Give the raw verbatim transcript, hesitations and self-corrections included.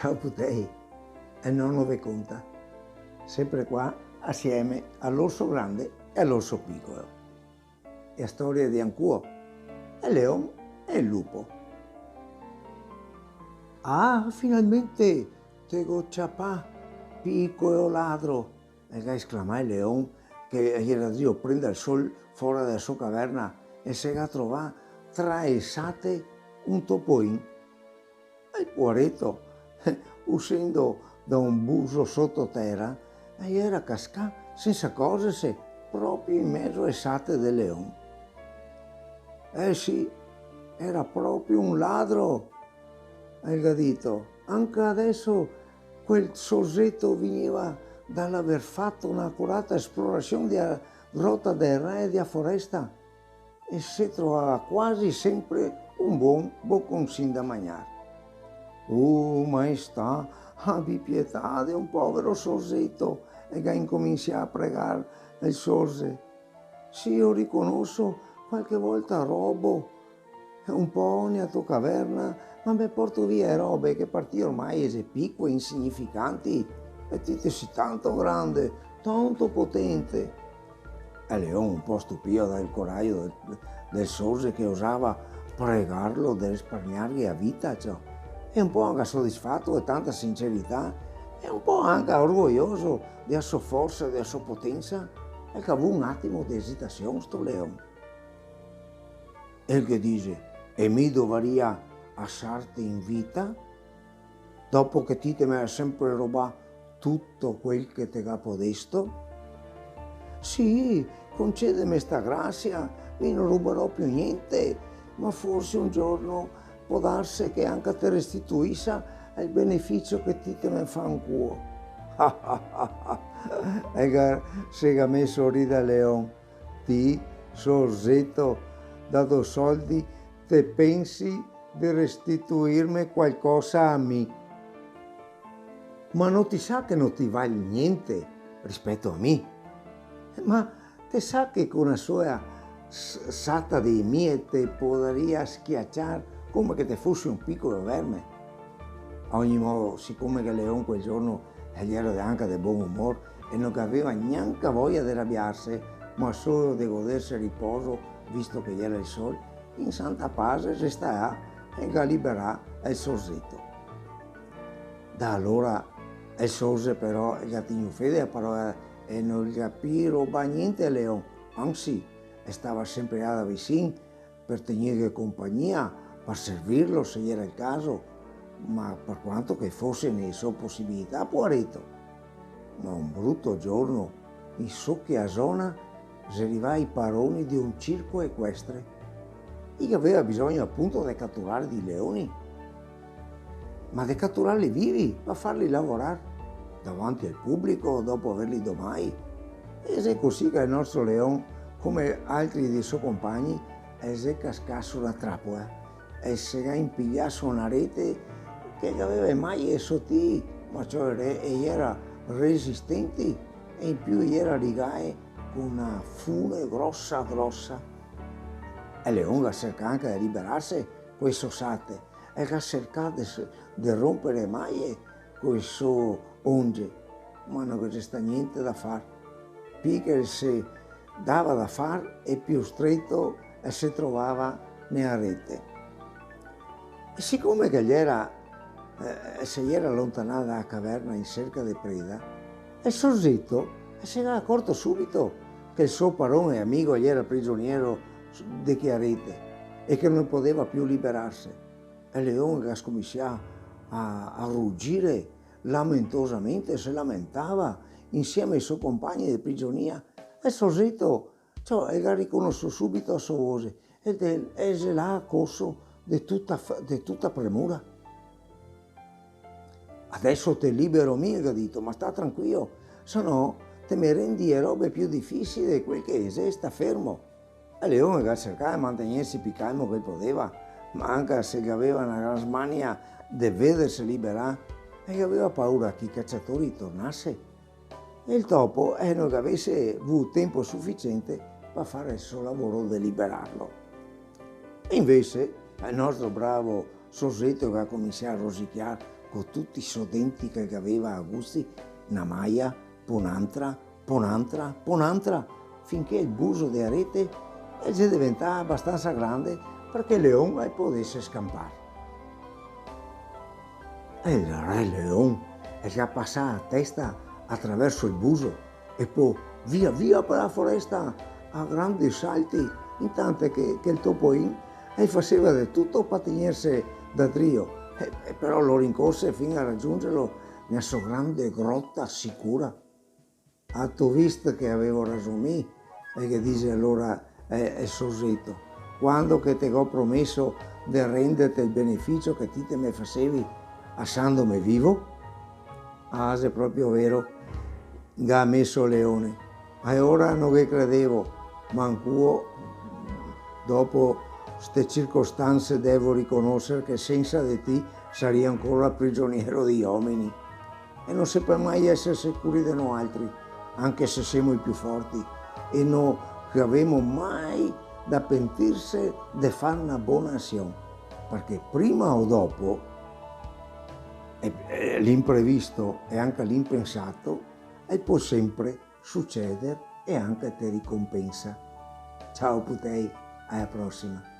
Ciao putei, el nono ve conta, sempre qua asieme a l'orso grande e a l'orso picolo. E a storia de ancuo, el leon e el lupo. "Ah, finalmente te go ciapà, picolo ladro!" el ga esclamà el leon, che el iera drio prender el sol fora de la so caverna e se ga trovà tra e sate un topoin. E el poareto, usendo da un buso soto tera, el iera cascà sensa acorgerse proprio in mezo a e sate del leon. "Eh sì, iera proprio un ladro!" el ga dito. "Anca deso quel sorzeto vegneva da l'aver fato na acurata esplorasion de a grota del re de a foresta e se trovava quasi sempre un bon boconsin da magnar." "Oh, maestà, abi pietà de un povero sorzeto!" el ga incominsià a pregar el sorze. "Sì, lo riconoso, qualche volta robo un po' ne a to caverna, ma me porto via e robe che par ti ormai e xe picoe, insignificanti, e ti te si tanto grande, tanto potente." E el leon, un po' stupìo dal corajo del, del sorze che osava pregarlo de risparmiarghe a vita, ciò, e un po' anca sodisfato de tanta sincerità, e un po' anca orgoglioso de a so forsa e de a so potensa, el ga vù un atimo de esitasion sto leon. E el ghe dixe: "E mi dovaria asarte in vita, dopo che ti te me ga sempre robà tuto quel che te ga podesto?" "Sì, concedeme sta grasia, mi no robarò più gnente, ma forse un giorno pol darse che anca te restituisa el beneficio che ti te me fa ancuo." E ga, se ga meso a ridar el leon. "Ti, sorzeto, da do soldi, te pensi de restituirme qualcosa a mi? Ma no ti sa che no ti vali gnente rispeto a mi? Ma te sa che co na sola s-, sata de mie te podaria schiaciar come che te fosi un picolo verme?" A ogni modo, sicome che el leon quel giorno el iera anca de bon umor e no gaveva gnanca voia de rabiarse, ma solo de goderse el riposo, visto che iera el sol, in santa pase el xe stà là e el ga liberà el sorzeto. Da alora el sorze però el ga tegnù fede a parola e no el ga pi robà gnente al leon, ansi, el stava sempre là da vicin, par tegnirghe compagnia, par servirlo se iera el caso, ma par quanto che fose ne so posibilità, poareto. Ma un bruto giorno, in so che a zona, xe rivà i paroni de un circo equestre. I gaveva bisogno apunto de caturar dei leoni, ma de caturarli vivi, par farli lavorar davanti al publico, dopo averli domai. E xe cusì che el nostro leon, come altri dei so compagni, el xe cascà su na trapola e se ga impiglià su na rete che gaveva e maie sotì, ma ciò, e re-, e iera resistenti, e in più iera ligae co na fune grosa grosa. E el leon ga sercà anca de liberarse co e so sate, e ga sercà de s-, de ronpar e maie co e so onge, ma no ghe xe stà gnente da far. Pi che se dava da far e pi streto el se trovava ne a rete. E sicome che el iera, eh, se iera lontanà da a caverna in serca de preda, el sorzeto el se ga acorto subito che el so paron e amigo el iera prigioniero de chea rete e che no podeva più liberarse. E el leon el ga scominsià a, a rugire lamentosamente, se lamentava insieme ai so compagni de prigionia. E el sorzeto, ciò, el ga riconosù subito a so voxe, e el, el xe là coso de tuta f-, de tuta premura. "Adeso te libero mi", el ga dito, "ma sta tranquilo, se no te me rendi e robe più difisili de quel che xe, sta fermo." E el leon el ga sercà de mantegnerse pi calmo che el podeva, ma anca se el gaveva na gran smania de vederse liberà, el gaveva paura che i caciatori tornase e el topo, eh, no gavese vù tempo sufisiente par far el so lavoro de liberarlo. E invese, el nostro bravo sorzeto el ga cominsià a rosichiar co tuti i so denti che el gaveva agusti, na maia, po n'antra, po n'antra, po n'antra, finché el buso de arete el xe deventà abastansa grande parché el leon el podese scanpar. E el re leon el ga pasà a testa atraverso el buso e po via via par la foresta a grandi salti, intanto che, che el topoin el faseva de tuto par tegnerse da drio, e, e però lo rincorse fin a ragiungerlo nea so grande grota sicura. "Ato visto che gavevo rason mi", el ghe dise alora, eh, el sorzeto, "quando che te go promeso de renderte el beneficio che ti te me fasevi asandome vivo?" "Ah, xe proprio vero", ga ameso el leone. "E ora no ghe credevo, ma ancuo dopo ste circostanse devo riconoser che sensa de ti saria ancora prigioniero dei omini. E no se pol mai eser sicuri de noaltri, anche se semo i più forti, e no gavemo mai da pentirse de far na bona asion, parché prima o dopo, e, e l'imprevisto e anca l'impensato, el pol sempre suceder e anca te ricompensa." Ciao putei, a la prosima.